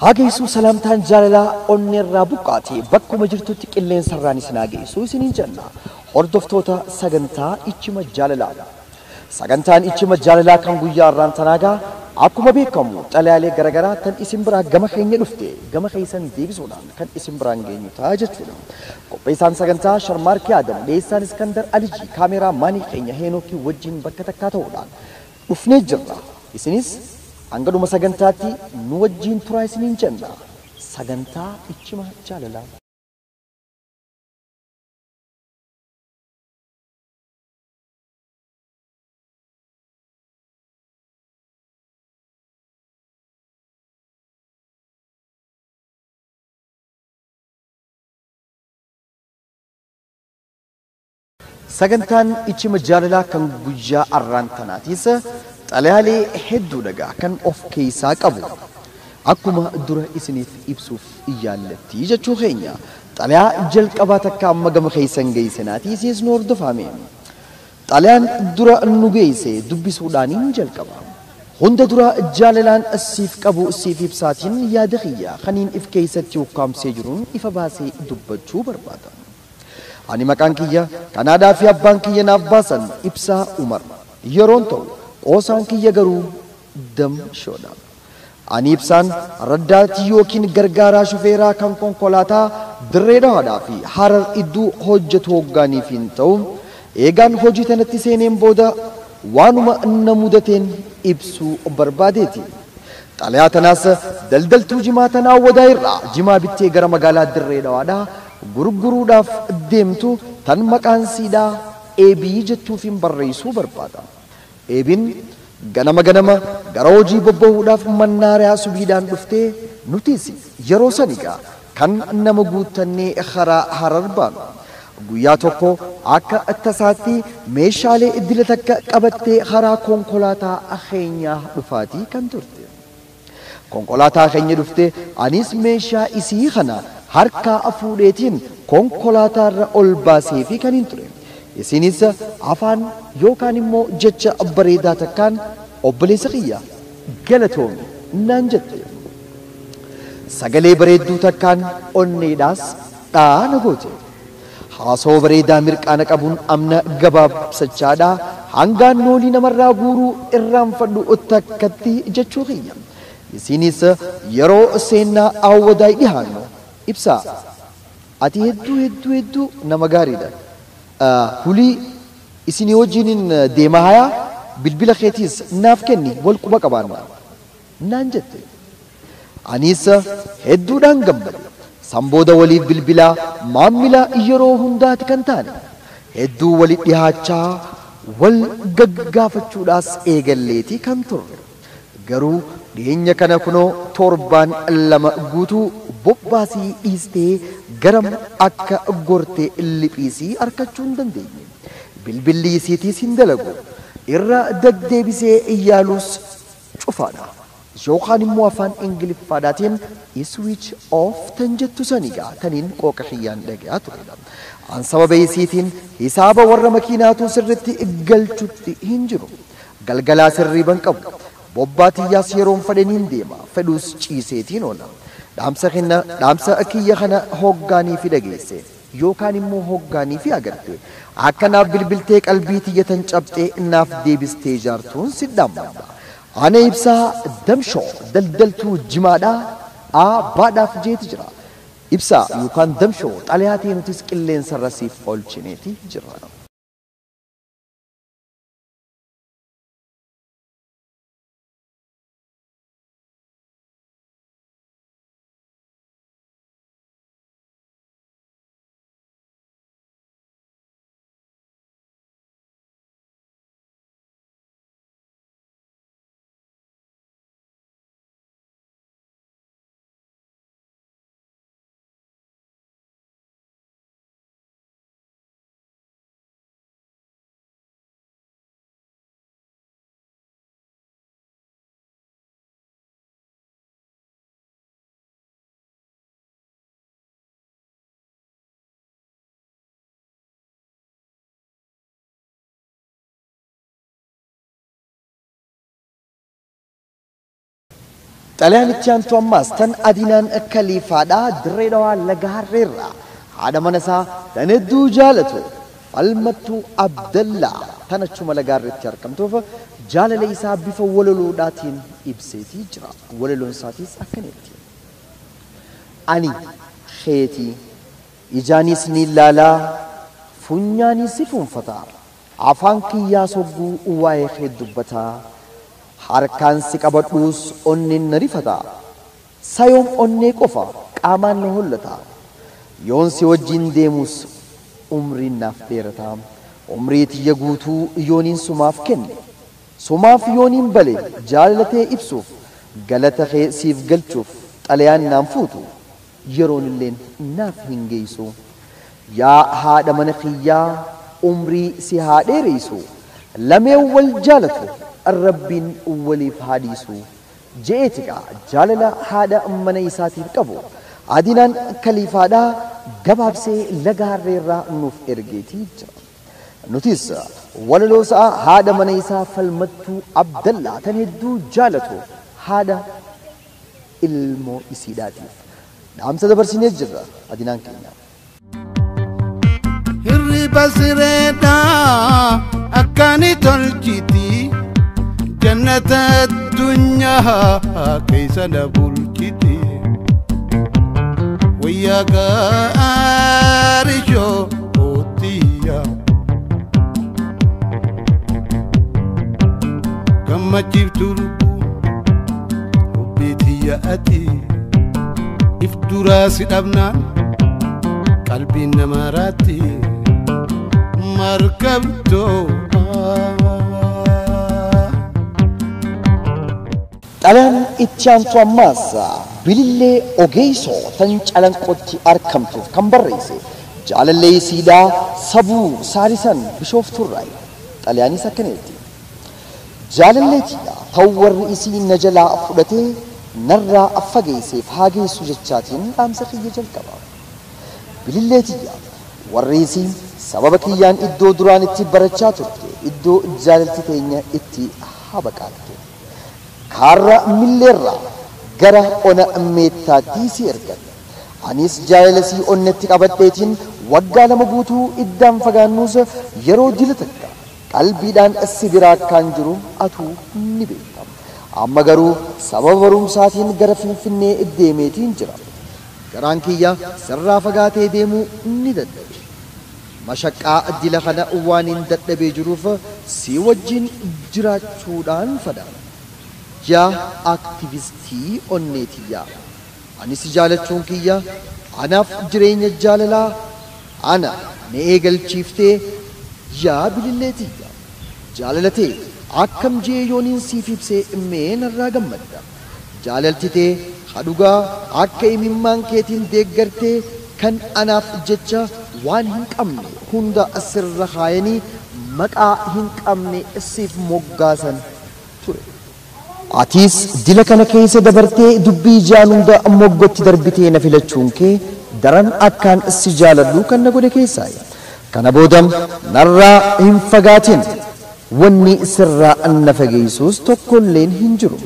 Hageessuu salamtaan jaalalaa onneerraa buqqaate bakkuma jirtutti qilleensarraan isin hageessuu isiniin jenna. Hordoftoota sagantaa Ichima Jaalalaa. Sagantaan Ichima Jaalalaa kan guyyaa har'aan tanaagaa akkuma beekamu xalayaalee garaagaraa tan isin biraa gama keenya dhufte gama keessan deebisuudhaan kan isin biraan geenyu ta'a jechuudha. Qopheessaan sagantaa Sharmaarkii Adam, dhiyeessaan Iskandar Alijii, kaameeraa maanii keenya Heenokii wajjin bakka takkaa ta'uudhaan dhufnee jirra. Isinis hanga dhuma sagantaatti nu wajjin turaa isiniin jenna. Sagantaa Ichima Jaalalaa. Sagantaan Ichima Jaalalaa kan guyyaa har'aan tanaatis xalayaalee hedduu dhagaa kan of keessaa qabu. Akkuma dura isiniif ibsuuf yaallattii jechuu keenya. Xalayaa jalqabaa takka amma gama keessan geessinaati isinis nu hordofame. Xalayaan dura nu geesse dubbisuudhaaniin jalqaba. Hunda dura jaalalaan siif qabu siif ibsaatiin yaada kiyya kaniin if keessatti ukkaamsee jiruun ifa baasee dubbachuu barbaada. Ani maqaan kiyya kan aadaa fi abbaan kiyya naaf baasan Ibsaa Umar. Yeroon ta'u qoosaan kiyya garuu Damshoodha. Ani Ibsaan raddaatii yookiin gargaaraa shufeeraa kan konkolaataa Dirree Dhawaadhaa fi Harar iddoo hojjetu hoggaaniif hin ta'u. Eegaan hojii tanatti seeneen booda waanuma na mudateen ibsuu barbaadeeti. Xalayaa tanaas daldaltuu jimaa tanaa wadaa irraa jimaa bittee gara magaalaa Dirree Dhawaadhaa gurguruudhaaf deemtu tan maqaan siidhaa Eebii jettuufiin barreessuu barbaada. Eebiin ganama ganama gara hojii bobba'uudhaaf mannaariyaa subiidhaan dhuftee nutis yeroo sanigaa kan nama guuttannee karaa Harar baanu. Guyyaa tokko akka tasaatti meeshaalee iddila takka qabattee karaa konkolaataa keenyaa dhufaatii kan turte. Konkolaataa keenya dhuftee anis meeshaa isii kana harkaa fuudheetiin konkolaataarra ol baasee fi kan hin ture. Isinis afaan yookaan immoo jecha bareedaa takkaan obboleessa kiyya galatoomi naan jette. Sagalee bareedduu takkaan onneedhaas dhaana goote. Haasoo bareedaa mirqaana qabuun amna gabaabsachaadhaa hangaan noolii namarraa guuruu irraanfadhu takkatti jechuu kiyya. Isinis yeroo seenaa awwadaa dhihaannu ibsaa ati hedduu hedduu hedduu nama gaariidha. Hulii isinii wajjiniin deemaa hayaa bilbila keetiis naaf kenni wal quba qabaanna naan jette. Anis hedduudhaan gammade. San booda waliif bilbilaa maammila yeroo hundaati kan taane. Hedduu walit dhihaachaa wal gaggaafachuudhaas eegalleetii kan turre. Garuu dhiyeenya kana kunoo torbaan lama guutuu bobbaasii dhiistee garam akka gortee liphiisii argachuu hin dandeenye. Bilbilli isiitiis hin dalagu. Irra deddeebisee yaalus cufaadha. Yookaan immoo afaan Ingiliffaadhaatiin switch off tan jettu sanigaa taniin qooqa kiyyaan dhagayaa turedha. An sababa isiitiin hisaaba warra makiinaatu sirritti galchutti hin jiru. Galgalaa sirriiban qabu. Bobbaatiyyaas yeroon fedhaniin deema. Fedhuus ciiseetiin oola. Dhaamsa kiyya kana hoggaanii fi dhageesse. Yookaan immoo hoggaanii fi agarte. Akka naaf bilbiltee qalbii tiyyatan cabxee naaf deebistee jaartuun si dhaammadha. Ana Ibsaa Damshoo daldaltuu jimaadhaa baadhaaf jeeti jira. Ibsaa yookaan Damshoo xalayaatii nutis qilleensarra siif oolchineeti jira. Xalayaan itti aantu ammaas tan Adinaan Kaliifaadhaa Dirree Dhawaa Laga Harreerraa haadha mana isaa tan hedduu jaalatu Falmattuu Abdallaa tan achuma Laga Harreetti argamtuuf jaalala isaa bifa walaloodhaatiin ibseetii jira. Walaloon isaatiis akkanatti. Ani keetii ijaanis ni ilaalaa funyaanis si fuunfata afaan kiyyaa sogguu waa'ee kee dubbataa harkaan si qabadhuus onneen na rifata sayoom onnee qofa qaamaan na hollata yoon si wajjin deemus umriin naaf dheerata umrii tiyya guutuu yooniin sumaaf kenne sumaaf yooniin bale jaalatee ibsuuf galata kee siif galchuuf xalayaan naan fuutu yeroon illeen naaf hin geessu yaa haadha mana kiyyaa umrii si haa dheeressu lameen wal jaalatu rabbiin waliif haa dhiisu je'eetiqa jaalala haadha mana isaatiif qabu Adinaan Kaliifaadhaa gabaabsee Laga Harreerraa nuuf ergeetii jira. Nutis walaloo isaa haadha mana isaa Falmattuu Abdallaa tan hedduu jaalatu haadha ilmoo isiidhaatiif dhaamsa dabarsinee jirra Adinaan keenya. Hirriba sireedhaa akkaani tolchiti jannata addunyaa keessa na bulchiti wayyaa gaarishoo ootiyya gammachiiftu lubbuu hubbeetiyya ati if duraa si dhabnaan qalbiin nama raatti markabtoo. Xalayaan itti aantu ammaas Bilillee Ogeessoo tan Calanqootti argamtuuf kan barreesse jaalallee isiidhaa Sabuu Saarisan Bishooftuurraayi. Xalayaanis akkanatti. Jaalallee tiyya ta'u warri isii na jalaa fudhatee narraa fageesseef haa geessu jechaatiin dhaamsa kiyya jalqaba. Bilillee tiyya warri isii sababa kiyyaan iddoo duraan itti barachaa turte iddoo jaalalti teenya itti habaqaatte. Kaarra milleerraa gara ona meettaatti si ergan. Anis jaalala sii onnetti qabadheetiin waggaa 2 guutuu iddaan fagaannuus yeroo dila takka qalbiidhaan si biraa akkaan jiru atuu ni beekta. Amma garuu sababa barumsaatiin gara Finfinnee deemeetiin jira. Garaan kiyya sirraa fagaatee deemuu ni dadhabe. Mashaqqaa dila kana waan hin dadhabee jiruuf si wajjin jiraachuudhaan fada. Yaa aktivistii onneetiyyaa. Ani si jaalachuun kiyya anaaf jireenya jaalalaa ana na eegalchiiftee yaa bililleetiyya. Jaalalatee akkam jee yooniin siif ibsee mee narraa gammadda. Jaalaltitee hadhugaa akka imimmaan keetiin deeggartee kan anaaf jecha waan hin qabne hunda asirra kaayanii maqaa hin qabne siif moggaasan ture. Atis dila kana keessa dabartee dubbii jaan hunda moggotti darbitee na filachuun kee daran akkaan si jaaladhu kan na godhe keessaa. Kana booda narraa hin fagaatin wanni sirraa na fageessus tokkolleen hin jiru.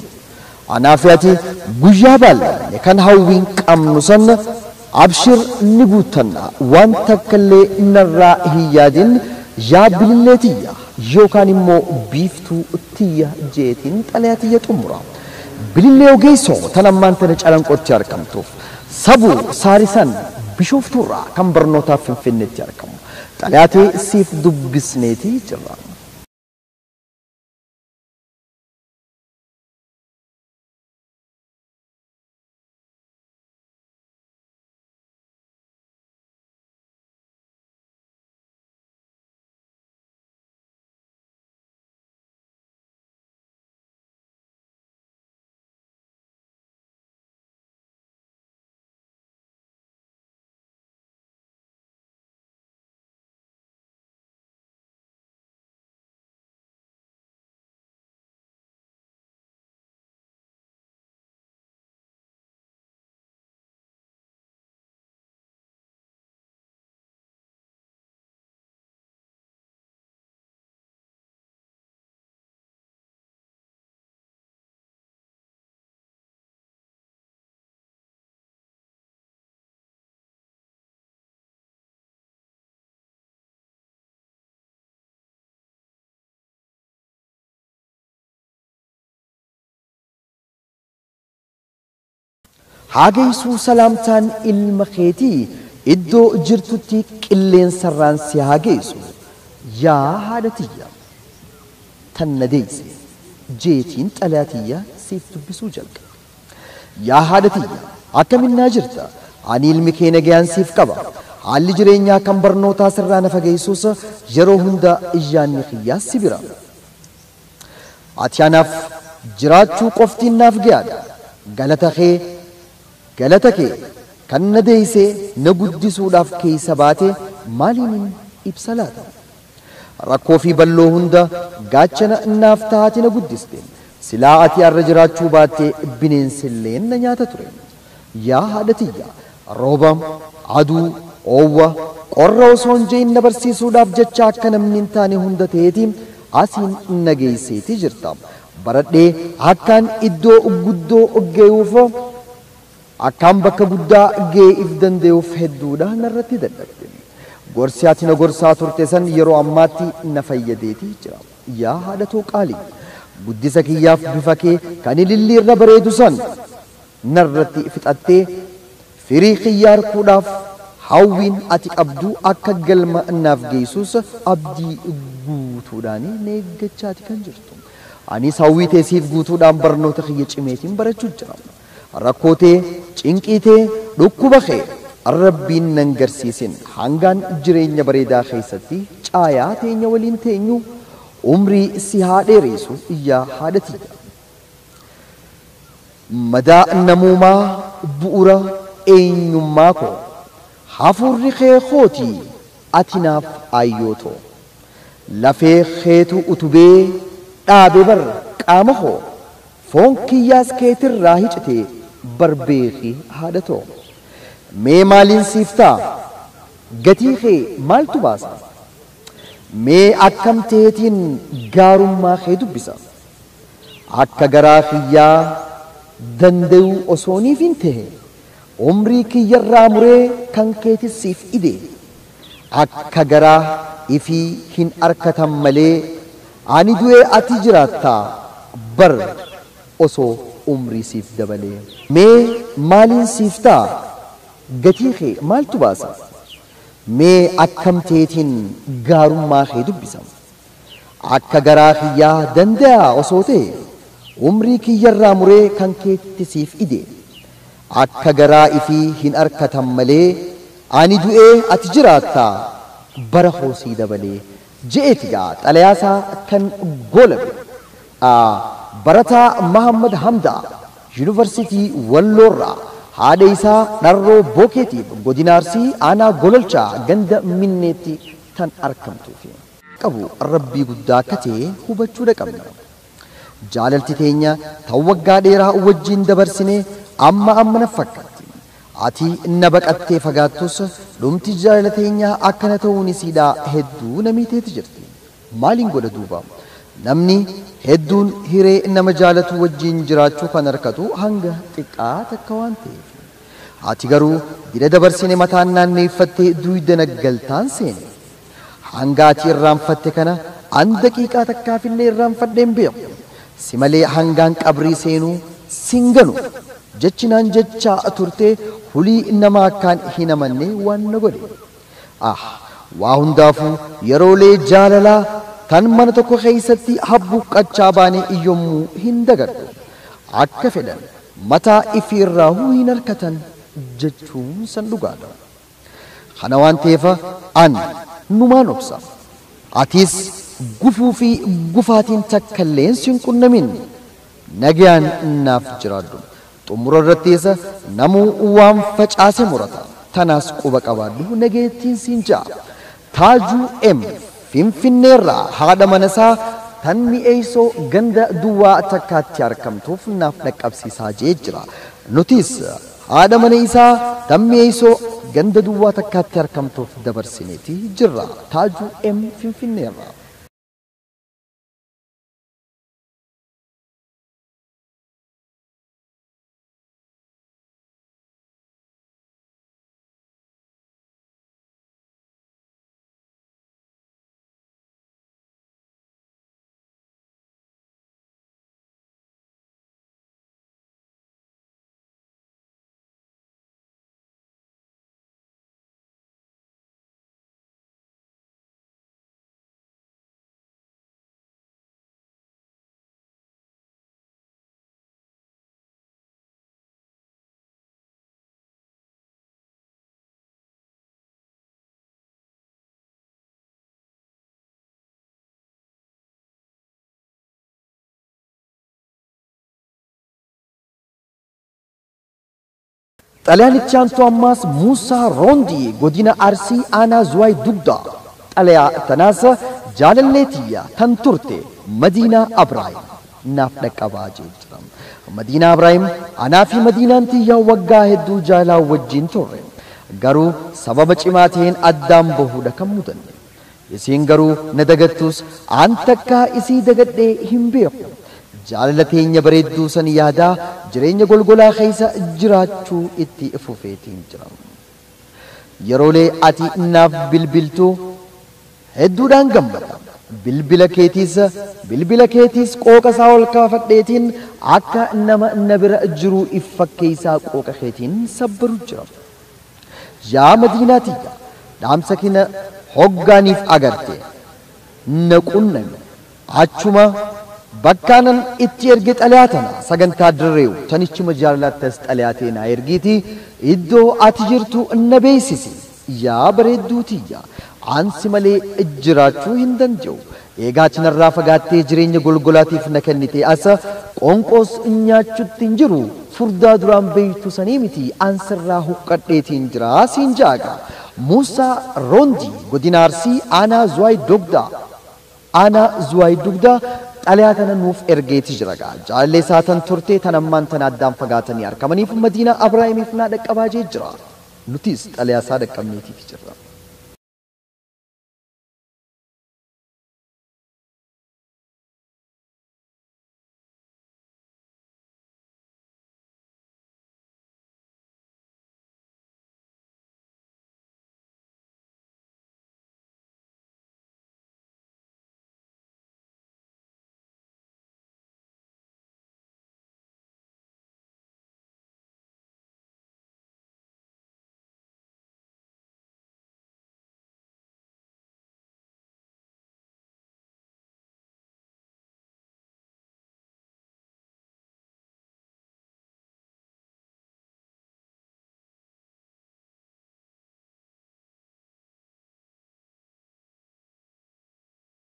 Anaaf ati guyyaa baallanne kan hawwiin qabnu sana abshir ni guuttanna waan takkallee narraa hin yaadin yaa bilillee tiyya yookaan immoo biiftuu tiyya jeetiin xalayaa tiyya xumura. Bilillee Ogeessoo tan ammaan tana Calanqootti argamtuuf Sabuu Saarisan Bishooftuurraa kan barnootaaf Finfinneetti argamu. Xalayaa siif dubbisneetii jirra. Haa geessuu salaamtaan ilma keetii iddoo jirtutti qilleensarraan si haa geessu. Yaa haadha tiyya tan na deeyse jeetiin xalayaa tiyya siif dubbisuu jalqabe. Yaa haadha tiyya akkaminnaa jirta? Ani ilmi kee nagayaan siif qaba. Haalli jireenyaa kan barnootaa sirraa na fageessus yeroo hunda iyyaanni kiyyaa si bira. Ati anaaf jiraachuu qoftiin naaf gahaadha. Galata kee kan na deeyse na guddisuudhaaf keessa baate maaliin ibsa laata? Rakkoo fi balloo hunda gaachana naaf taate na guddiste. Silaa ati arra jiraachuu baatte bineensilleen na nyaata ture. Yaa haadha tiyya rooba, aduu, oowwa, qorra osoo hin je'in na barsiisuudhaaf jecha akka namni hin taane hunda ta'eeti asiin na geesseeti jirta. Baradhee akkaan iddoo guddoo geeyuuf akkaan bakka guddaa gee'if danda'uuf hedduudha narratti dadhabde. Gorsi ati na gorsaa turte san yeroo ammaatti na fayyadeeti jira. Yaa haadha too qaalii guddisa kiyyaaf bifa kee kan ilillii irra bareedu san narratti fixattee firii kiyyaa harkuudhaaf hawwiin ati qabdu akka galma naaf geessus abdii guutuudhaan na eeggachaati kan jirtu. Anis hawwii tee siif guutuudhaan barnoota kiyya cimeetiin barachuu jira. Rakkoo tee, cinqii tee, dhukkuba kee Rabbiin nan garsiisin hangaan jireenya bareedaa keessatti caayaa teenya waliin teenyu umrii si haa dheeressu yaa haadha tiyya. Madaa namuumaa bu'uura eenyummaa koo hafuurri kee kootii ati naaf ayyootoo lafee keetu utubee dhaabe bar qaama koo foon kiyyaas keetirraa hicite barbeekii haadha too. Mee maaliin siif ta'a? Gatii kee maaltu baasa? Mee akkam ta'eetiin gaarummaa kee dubbisa? Akka garaa kiyyaa danda'u osooniif hin ta'e umrii kiyyarraa muree kan keetis siif ide. Akka garaa ifii hin arkatan malee ani du'ee ati jiraattaa bar osoo umrii siif dabalee. Mee maaliin siif ta'a? Gatii kee maaltu baasa? Mee akkam ta'eetiin gaarummaa kee dubbisa? Akka garaa kiyyaa danda'a osoo ta'e umrii kiyyarraa muree kan keetti siif ide. Akka garaa ifii hin arkatan malee ani du'ee ati jiraattaa bara hoosii dabalee je'eeti gaa xalayaasaa kan goolabe. Barataa Mahammad Hamdaa Yuunivarsiitii Walloorraa haadha isaa Dharroo Bookeetiif godina Arsii aanaa Gololchaa ganda Minneetti kan argamtuufi. Qabu Rabbii guddaa akka ta'e hubachuu qabna. Jaalalti teenya tan waggaa dheeraa wajjin dabarsine amma amma na fakkaatti. Ati na baqattee fagaattus dhumti jaalala teenyaa akkana ta'uun isiidhaa hedduu na miiteeti jirti. Maaliin godha duuba? Namni hedduun hiree nama jaalatu wajjin jiraachuu kan harkatu hanga xiqqaa takka waan ta'eef. Ati garuu dida dabarsine mataan naanneeffattee duyda naggaltaan seene. Hanga ati irraanfatte kana an daqiiqaa takkaafillee irraanfadheen beeku. Si malee hangaan qabrii seenuu singanu. Jechinaan jechaa turte hulii nama akkaan hin amanne waan na godhe. Ah, waa hundaafuu yeroolee jaalalaa tan mana tokko keessatti habbuuqqachaa baane yommuu hin dagadhu. Akka fedhan mataa ifiirraa hin harkatan jechuun san dhugaadha. Kana waan ta'eef an numaan obsa. Atis gufuu fi gufaatiin takkalleen sin qunnamin nagayaan naaf jiraadhu. Xumura irrattis namuu waan facaase murata. Tanaas quba qabaadhu nageettiin siin ja'a. Taajuu M Finfinneerraa haadha manasaa tan mi'eessoo ganda duwwaa takkaatti argamtuuf naaf dhaqqabsiisaa jee jira. Nutis haadha mana isaa tan mi'eessoo ganda duwwaa takkaatti argamtuuf dabarsineeti jirra. Taajuu M Finfinneerraa. Xalayaan aantu ammaas Muusaa Roondii godina Arsii aanaa Zuwaay Dugdaa. Xalayaa tanaas jaalallee tiyya tan turte Madiinaa Abraahim naaf dhaqqabaa jira. Madiinaa Abraahim anaa fi Madiinaan tiyya waggaa hedduu jaalaa wajjin turre. Garuu sababa cimaa ta'een addaan bahuudha kan mudanne. Isiin garuu na dagattus an takkaa isii dagadhee hin beeku. Jaalala teenya bareedduu san yaadaa jireenya golgolaa keessa jiraachuu itti fufeetiin jira. Yeroolee ati naaf bilbiltu hedduudhaan gammada. Bilbila keetiis qooqa isaa ol kaafadheetiin akka nama na bira jiruu if fakkeessaa qooqa keetiin sabbaru jira. Yaa Madiinaa tiyya, dhaamsa kina hoggaaniif agarte na qunnami. Achuma bakkaanan itti erge xalayaa tana sagantaa dirreewu tanichuma jaalattas xalayaa teenaa ergiiti iddoo ati jirtu na beeksisi. Yaa bareedduu tiyya, ansi malee jiraachuu hin danda'u. Eegaa cinarraa fagaattee jireenya golgolaatiif na kennite asa qonqoos nyaachutti hin jiru. Furdaa duraan beektu sanii miti ansirraa huqqadheetiin jira siin jaaga. Muusaa Roondii godina Arsii aanaa Zuwaay Dugdaa. Aanaa Zuwaay Dugdaa xalayaa tana nuuf ergeeti jira gaa. Jaalallee isaa tan turte tan ammaan tana addaan fagaatanii argamaniif Madiinaa Abrahaimiif naa dhaqqabaa jee jira. Nutis xalayaa isaa dhaqqabneetiif jirra.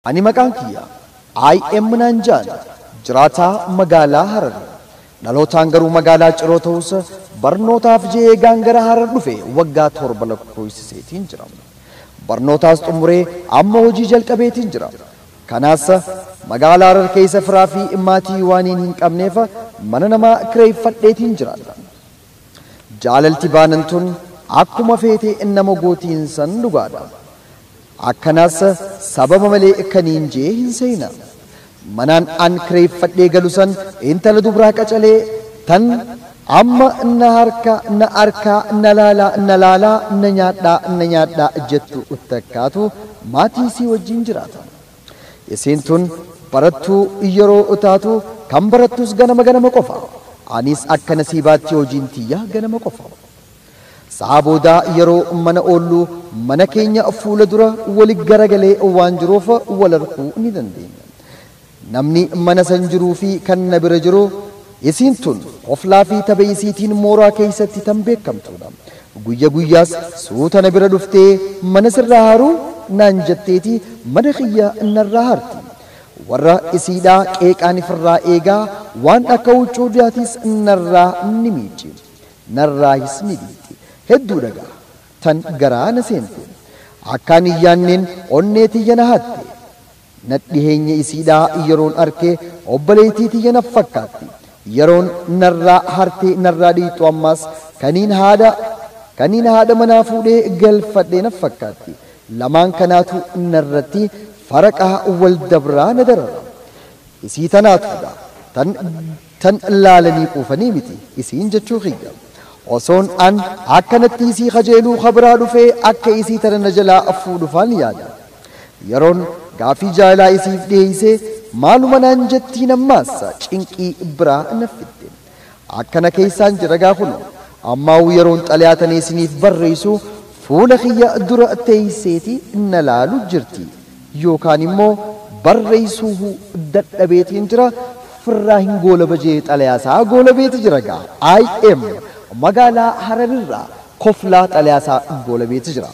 Ani maqaan kiyya IM naan jaan jiraataa magaalaa Harar. Dhalootaan garuu magaalaa Ciroo ta'us barnootaaf je'ee gara Harar dhufe waggaa 7 lakkoofsiseetiin jira. Barnootaas xumuree amma hojii jalqabeetiin jira. Kanaas magaalaa Harar keessa firaa fi maatii waaniin hin qabneef mana namaa kireeffadheetiin jiraadha. Jaalalti baanan tun akkuma feete nama gootiin san dhugaadha. Akkanaas sababa malee kaniin jee hin seena. Manaan an kireeffadhee galu san intala dubraa qacalee tan amma na harka na harkaa na laalaa na laalaa na nyaadhaa na nyaadhaa jettu takkaatu maatii isii wajjin jiraata. Isiin tun barattuu yeroo taatu kan barattus ganama ganama qofa. Anis akka nasiibaatti hojiin tiyyaa ganama qofa. Sa'a boodaa yeroo mana oollu mana keenya fuula dura wali garagalee waan jiruuf wal arguu ni dandeenya. Namni mana san jiruu fi kan na bira jiru isiin tun qoflaa fi tapha isiitiin mooraa keessatti tan beekamtudha. Guyya guyyaas suuta na bira dhuftee mana sirraa haruu naan jetteeti mana kiyya narraa harti. Warra isiidhaa qeeqaan ifirraa eegaa waan akka huccuu dhiyaatis narraa ni miici. Narraahis ni dhiiti. Hedduu dhagaa tan garaa na seente. Akkaan iyyaanneen onnee tiyya na hatte. Nadhiheenya isiidhaa yeroon arke obboleettii tiyya na fakkaatti. Yeroon narraa hartee narraa dhiitu ammas kaniin haadha manaa fuudhee galfadhee na fakkaatti. Lamaan kanaatu narratti faraqaa wal dabraa na darara. Isii tanaatudha. Tan laalanii quufanii miti. Isiin jechuu kiyya. Osoon an akkanatti isii kajeeluu kabraa dhufee akka isii tana na jalaa fuudhufaan yaada. Yeroon gaafii jaalaa isiif dhiyeessee maaluma naan jettiin ammaas cinqii biraa na fidde. Akkana keessaan jira gaafunoo. Ammaa'uu yeroon xalayaa tana isiniif barreessu fuula kiyya dura teesseeti na laalu jirti. Yookaan immoo barreessuu dadhabeetiin jira. Firraa hin goolaba jee xalayaa isaa goolabeeti jira gaa. IM magaalaa Hararirraa koflaa xalayaa isaa goolabeeti jira.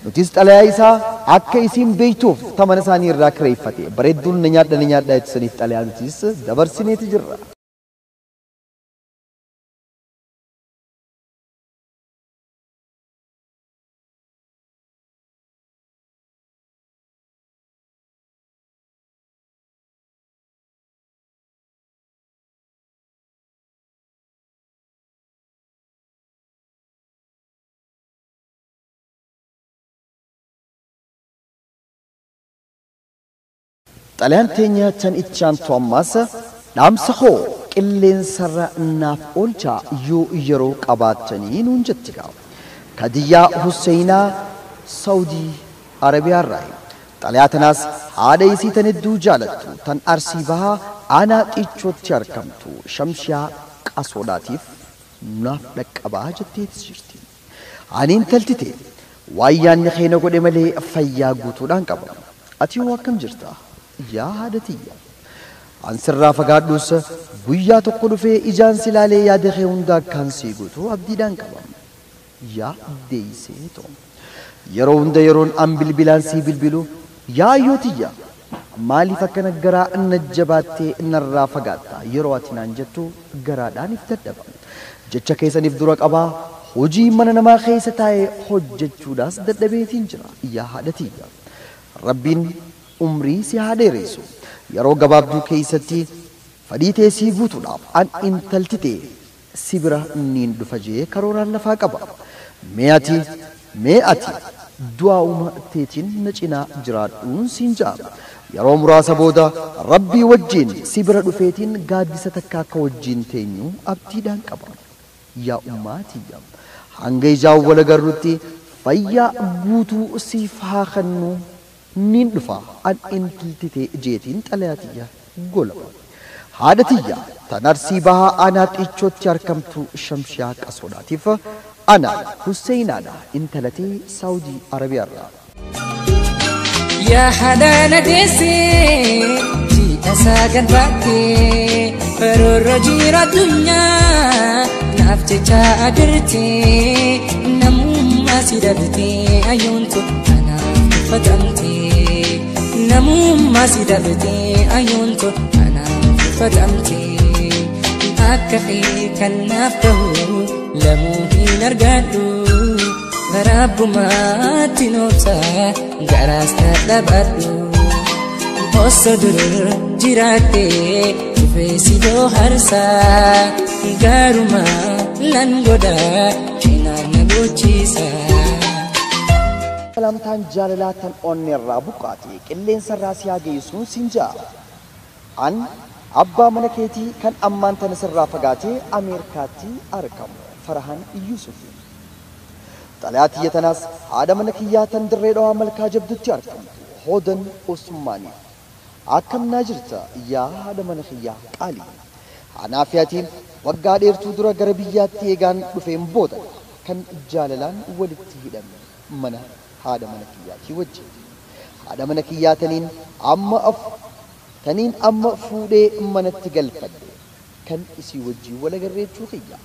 Nutis xalayaa isaa akka isiin beektuuf tamana isaanii irraa kireeffate bareedduun na nyaadha na nyaadha jettisaniif xalayaa nutis dabarsineeti jirra. Xalayaan teenya tan itti aantu ammaas dhaamsa koo qilleensarra naaf oolchaa yoo yeroo qabaattanii nuun jetti gaa. Kadiyyaa Husseinaa Saawudii Arabiyaarraa. Xalayaa tanaas haadha isii tan hedduu jaalattu tan Arsii Bahaa aanaa Xiichootti argamtu Shamshiyaa Qasoodhaatiif naaf dhaqqabaa jetteetis jirti. Ani intalti ta'e waan yaadni keenya godhe malee fayyaa guutuudhaan qaba. Ati hoo akkam jirta? Yaa haadha tiyya. An sirraa fagaadhus guyyaa tokko dhufee ijaan si ilaalee yaada kee hunda akkaan sii guutuu abdiidhaan qaba. Yaa deeysee too. Yeroo hunda yeroon an bilbilaan sii bilbilu yaa ayyoo tiyya maaliif akkana garaa na jabaattee narraa fagaatta yeroo ati naan jettu garaadhaan if dadhaba. Jecha keessaniif dura qabaa hojii mana namaa keessa taa'ee hojjechuudhaas dadhabeetiin jira. Yaa haadha tiyya. Rabbiin umrii si haa dheeressu. Yeroo gabaabduu keessatti fedhii tee sii guutuudhaaf an intalti tee si bira niin dhufa jee karooraan lafaa qaba. Mee ati du'aa'uma teetiin na cinaa jiraadhuun siin ja'a. Yeroo muraasa booda Rabbii wajjin si bira dhufeetiin gaaddisa takka akka wajjin teenyu abdiidhaan qaba. Yaa ummaa tiyya, hanga ijaan wal agarrutti fayyaa guutuu siif haa kennu niin dhufa an intalti tee jeetiin xalayaa tiyya golaba. Haadha tiyya tan Arsii Bahaa aanaa Xiichootti argamtu Shamshiyaa Qasoodhaatiif ana Husseinaadha intalatee Saawudii Arabiyaarraa. Yaa haadha deessee jiidha sagal baattee baroorra jira addunyaa naaf jecha agartee namummaa si dhabdee ayyoontu anaaf uffatamtee namummaa si dhabdee ayyoontu anaaf uffatamtee akka kee kan naaf ta'u lamuu hin argadhu. Rabbumaatti noobsa garaas na dhabadhu. Osoo dur jiraattee dhufee si bohaarsa garuma lan godha cinaa na gochisa. Salamtaan jaalalaa tan onneerraa buqqaate qilleensarraa si haa geessuun siin ja'a. An abbaa mana keetii kan ammaan tana sirraa fagaatee Ameerikaatti argamu Farahan Yuusuf. Xalayaa tiyya tanaas haadha mana kiyyaa tan dirree dhawaa malkaa jabdutti argamtu Hoodan Usmaaniif. Akkam naa jirta yaa haadha mana kiyyaa qaalii. Anaa fi atiin waggaa dheertuu dura gara biyyaatti eegaan dhufeen booda kan jaalalaan walitti hidhamne mana haadha mana kiyyaatii wajjin. Haadha mana kiyyaa taniin amma fuudhee manatti galfadhe kan isii wajjin wal agarreechuu kiyya.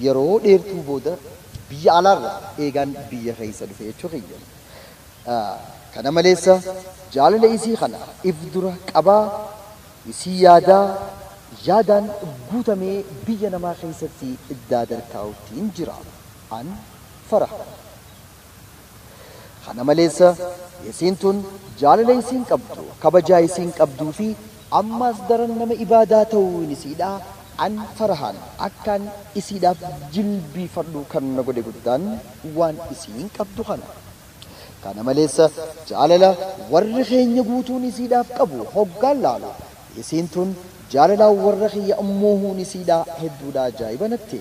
Yeroo dheertuu booda biyya alaarraa eegaan biyya keessa dhufe jechuu kiyya. Kana maleessa jaalala isii kana if dura qabaa isii yaadaa yaadaan guutamee biyya namaa keessatti iddaa darkaa'uutiin jira. An faraha. Kana maleessa isiin tun jaalala isiin qabdu kabajaa isiin qabduu fi ammas daran nama ibaadaa ta'uun isiidha. An farahaan akkaan isiidhaaf jilbiifadhu kan na godhe guddaan waan isiin qabdu kana. Kana maleessa jaalala warri keenya guutuun isiidhaaf qabu hoggaan laalu isiin tun jaalala warra kiyya ammoo isiidhaa hedduudha ajaa'iba natti.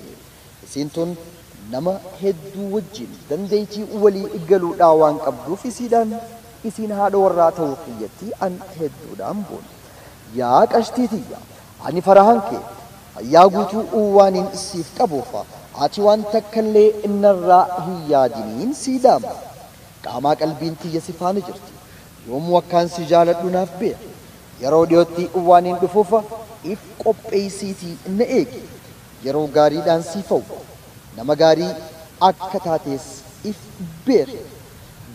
Isiin tun nama hedduu wajjin dandeettii walii galuudhaa waan qabduuf isiidhaan isiin haadha warraa ta'uu kiyyatti an hedduudhaan boona. Yaa qashtii tiyya ani farahan kee fayyaa guutuu waaniin siif qabuuf ati waan takkallee innarraa hin yaadiniin sii dhaama. Qaamaa qalbiin tiyya si faana jirti. Yoomuu akkaan si jaaladhu naaf beeka. Yeroo dhiyootti waaniin dhufuuf if qopheessiitii na eegi. Yeroo gaariidhaan siif hawwa. Nama gaarii akka taates if beeki.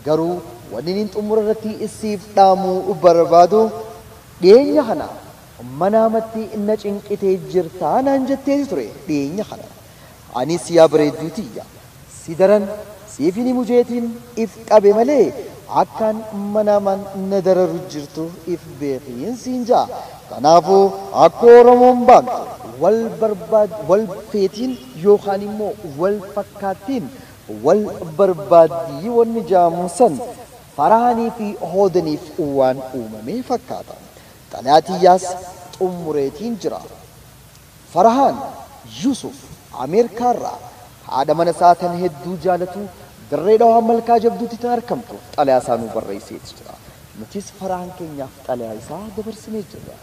Garuu wanni inni xumura irratti siif dhaamuu barbaadu dhiyeenya kana manaamatti na cinqitee jirtaa naan jettee ture dhiyeenya kana. Anis yaa bareedduu tiyya si daran siif hin mujeetiin if qabe malee akkaan manaamaan na dararu jirtu if beekiin siin ja'a. Kanaafuu akka Oromoon baantu wal barbaad wal feetiin yookaan immoo wal fakkaattiin wal barbaaddii wanni jaamu san farahanii fi hoodaniif waan uumame fakkaata. Xalayaa tiyyaas xumureetiin jira. Farahaan Yusuf Ameerikaarraa haadha mana isaa tan hedduu jaalatu Dirree Dhawaa Malkaa Jabduutti tan argamtu xalayaa isaa nuu barreesseeti jira. Nutis Farahaan keenyaaf xalayaa isaa dabarsinee jirra.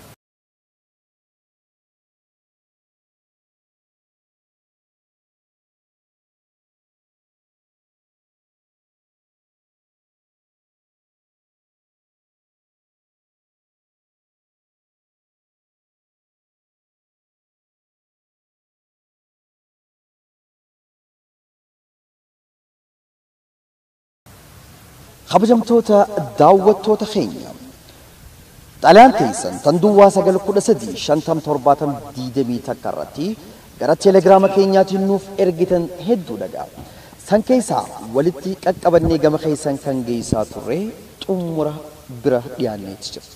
Kabajamtoota daawwattoota keenya, xalayaan teessan tan duwwaa 9 13 50 70 21 irratti gara teelegiraama keenyaatiin nuuf ergitan hedduu dhagaa. San keessaa walitti qaqqabannee gama keessan kan geessaa turre xumura bira dhiyaanneeti jira.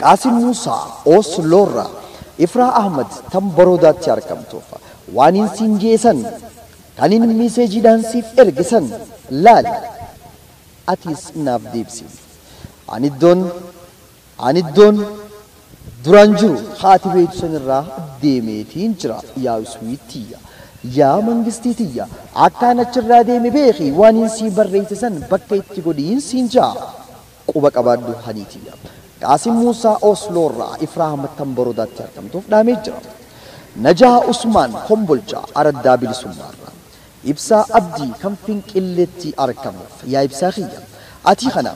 Qaasim Muusaa Osloorraa Ifraa Ahmad tan Baroodaatti argamtuuf waan hin siin jeesan kan hin miseejiidhaan siif ergisan laali atis naaf deebisi. Ani iddoon duraan jiru haati beektu sanirraa deemeetiin jira. Yaa iswiittiyya, yaa mangistiitiyya, akkaan achirraa deeme beeki waan hin sii barreesse san bakka itti godhiin siin jaa. Quba qabaadhu haniitiyya. Qaasim Muusaa Osloorraa Ifraa Ahmad tan Baroodaatti argamtuuf dhaamee jira. Najaa Usmaan Kombolchaa Araddaa Bilisummaarraa Ibsaa Abdii kan Finqilleetti argamuuf yaa ibsaa kiyya ati kana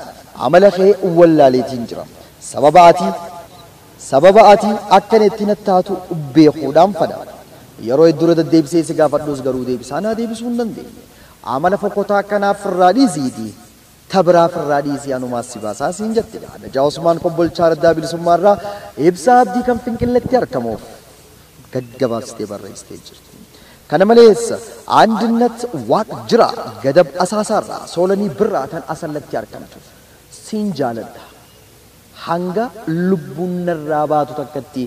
amala kee wallaaleetiin jira. Sababa ati akkan itti nattaatu beekuudhaan fadha. Yeroo hedduu deddeebisee si gaafadhus garuu deebisaa naa deebisuu hin dandeenye. Amala fokkotaa akkanaaf irraa dhiisiiti. Tabiraaf irraa dhiisii anumaas si baasaa siin jette. Najaa Usmaan Kombolchaa Araddaa Bilisummaarraa Ibsaa Abdii kan Finqilleetti argamuuf gaggabaabsitee barreessitee jirti. Kana malees Andinnat Waaq jira Gadab Asaasaarraa Soolanii Birraa tan Asallatti argamtu siin jaaladha. Hanga lubbuun narraa baatu takkatti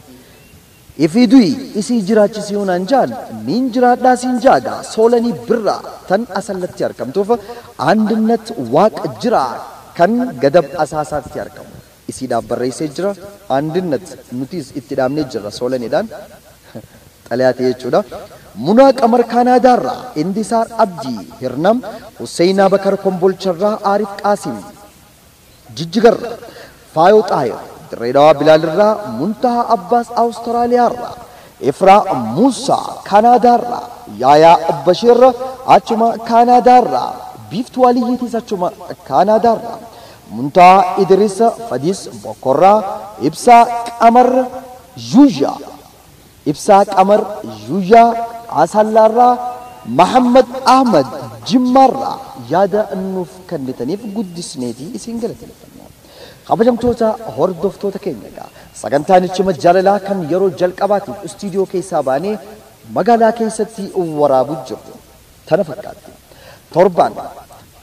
ifii du'i isii jiraachisii yoonaan jaan niin jiraadhaa siin jaaga. Soolanii Birraa tan Asallatti argamtuuf Andinnat Waaq jira kan Gadab Asaasaatti argamu isiidhaaf barreessee jira. Andinnat nutis itti dhaamnee jirra Soolaniidhaan xalayaa ta'e jechuudha. Munaa Qamar Kaanaadaarraa Indisaar Abdii Hirnam, Husseinaa Bakar Kombolcharraa, Aarif Qaasim Jijjigarraa, Faayoo Xaayir Dirree Dhawaa Bilaalirraa, Muntahaa Abbaas Awustiraaliyaarraa, Ifraa Muusaa Kaanaadaarraa, Yaayaa Bashiir achuma Kaanaadaarraa, Biiftuu Aliyyiitis achuma Kaanaadaarraa, Muntahaa Idris Fadis Bokorraa, Ibsaa Qamar Yuuyaa Ibsaa Qamar Yuuyaa Asallaarraa, Mahammad Ahmad Jimmaarraa yaada nuuf kennitaniif guddisneetii isin galateeffanna. Kabajamtoota hordoftoota keenya egaa sagantaan Ichima Jaalalaa kan yeroo jalqabaatiif istiidiyoo keessaa baanee magaalaa keessatti waraabuu jirru tana fakkaatti. Torbaan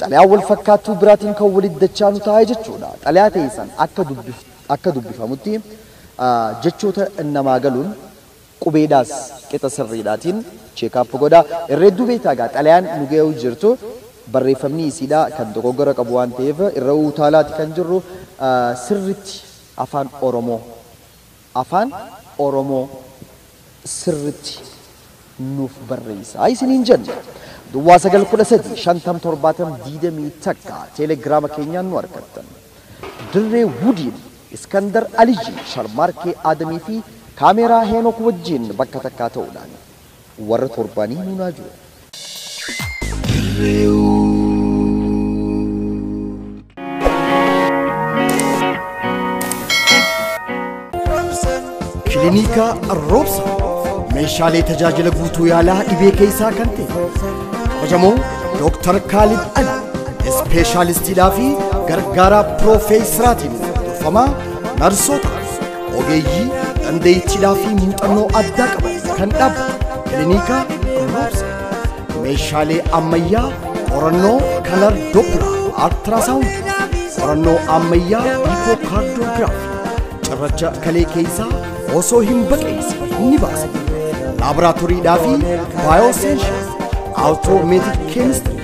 xalayaa wal fakkaattuu biraatiin kan walitti dachaanu taa'ee jechuudha. Xalayaa ta'e akka dubbifamutti jechoota namaa galuun qubeedhaas qixa sirriidhaatiin check up godhaa. Irra hedduu beektaa egaa xalayaan nu ga'uu jirtu barreeffamni isiidhaa kan dogoggora qabu waan ta'eef irra utaalaati kan jirru. Sirritti afaan Oromoo sirritti nuuf barreessaa isiniin jenna. Duwwaa 9 13 50 70 21 teelegiraama keenyaan nu argattan. Dirree Wudiin Iskandar Aliyyi, Sharmaarkee Adamii fi kaameeraa Heenok wajjin bakka takkaa ta'uudhaan warra torbanii nuunaa jiru. Dirree. Kilinika Roobsa meeshaalee tajaajila guutuu yaalaa dhibee keessaa kan ta'e kabajamoo Dooktar Kaalid Ali ispeeshaalistiidhaa fi gargaaraa piroofeesaraatiin durfamaa narsoota ogeeyyii dandeettiidhaa fi muuxannoo addaa qaban kan dhaabbate Kilinika Roobsa meeshaalee ammayyaa qorannoo color Doppler ultrasound, qorannoo ammayyaa echocardiography, cirracha kalee keessaa osoo hin baqeessin ni baasa. Laaboraatooriidhaa fi biosensor, automatic chemistry,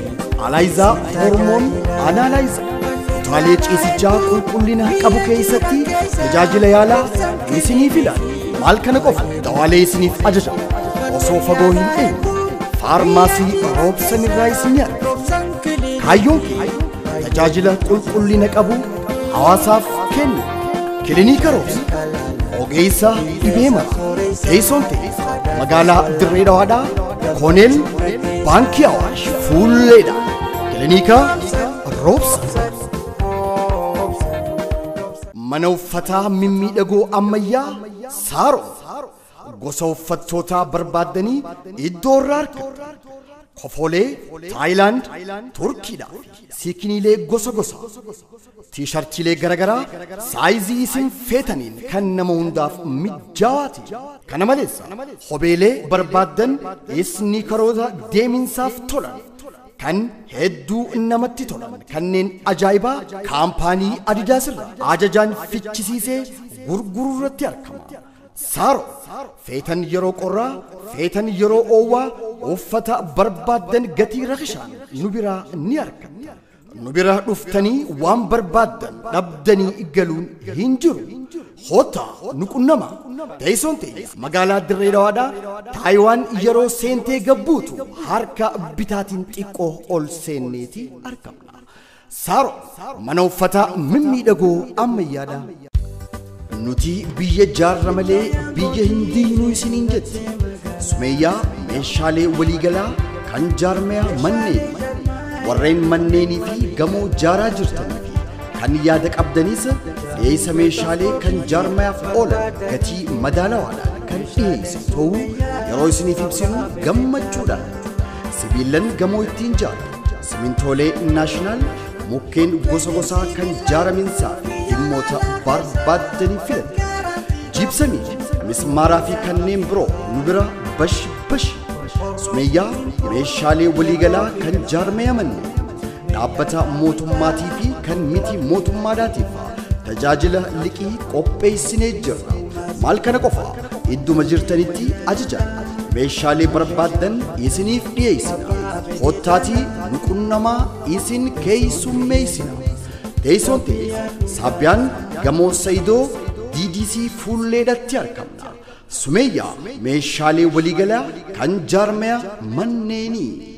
ELISA, hormone analyzer, kutaa Kutaalee ciisichaa qulqullina qabu keessatti tajaajila yaalaa isiniif ilaala. Maal kana qofa dawaalee isiniif ajaja. Osoo fagoo hin deemne faarmaasii Roobsan irraa isin arga. Kaayyoon keenya tajaajila qulqullina qabu hawaasaaf kennu. Kilinika Roobsan ogeessa dhibee mara teessoon ta'e magaalaa Dirree Dhawaadhaa Kooneel Baankii Awaash fuulleedha. Kilinika Roobsan. Mana uffataa mimmiidhagoo ammayyaa Saaroo gosa uffattootaa barbaaddanii iddoo irraa argattu. Kofolee Taayilaand, Turkiidhaa fi siikiniilee gosa gosa tiishartiilee garaagaraa saayizii isin feetaniin kan nama hundaaf mijaawaa ta'e. Kana malees kopheelee barbaaddan isniikaroota deeminsaaf tolan kan hedduu namatti tolan kanneen ajaa'ibaa kaampaanii Adidaas irraa ajajaan fichisiisee gurguruu irratti argama. Saaroo feetan yeroo qorraa, feetan yeroo oowwaa uffata barbaaddan gatii rakishaan nu biraa ni argatta. Nu bira dhuftanii waan barbaaddan dhabdanii galuun hin jiru. Hoota nu qunnama. Teessoon teenya magaalaa Dirree Dhawaadhaa Taayiwaan yeroo seentee gabbuutu harka bitaatiin xiqqoo ol seenneeti argamna. Saaroo mana uffataa mimmiidhagoo ammayyaadha. Nuti biyya jaarra malee biyya hin diinuu isiniin jetti. Sumeeyyaa meeshaalee waliigalaa kan jaarmeyaa manneen warreen manneenii fi gamoo jaaraa jirtanii fi kan yaada qabdanis dhiyeessa meeshaalee kan jaarmeyaaf oolan gatii madaalawaadhaan kan dhiyeessu ta'uu yeroo isiniif ibsinu gammachuudhaan. Sibiilan gamoo ittiin jaaran, simintoolee naashinaal, mukkeen gosa gosaa kan jaaraminsaa fi dhimmoota barbaaddanii filatu. Jiibsamii, mismaaraa fi kanneen biroo nu bira bash bash. Sumeeyyaa meeshaalee waliigalaa kan jaarmeyaa manneen dhaabbata mootummaatii fi kan miti mootummaadhaatiif tajaajila liqii qopheessinee jirra. Maal kana qofa idduma jirtanitti ajajan meeshaalee barbaaddan isiniif dhiyeessina. Kottaatii nu qunnamaa isin keessummeessina. Teessoon teenya Saabbiyaan gamoo Sayidoo DDC fuulleedhatti argamna. Sumeeyyaa meeshaalee waliigalaa kan jaarmeyaa manneenii.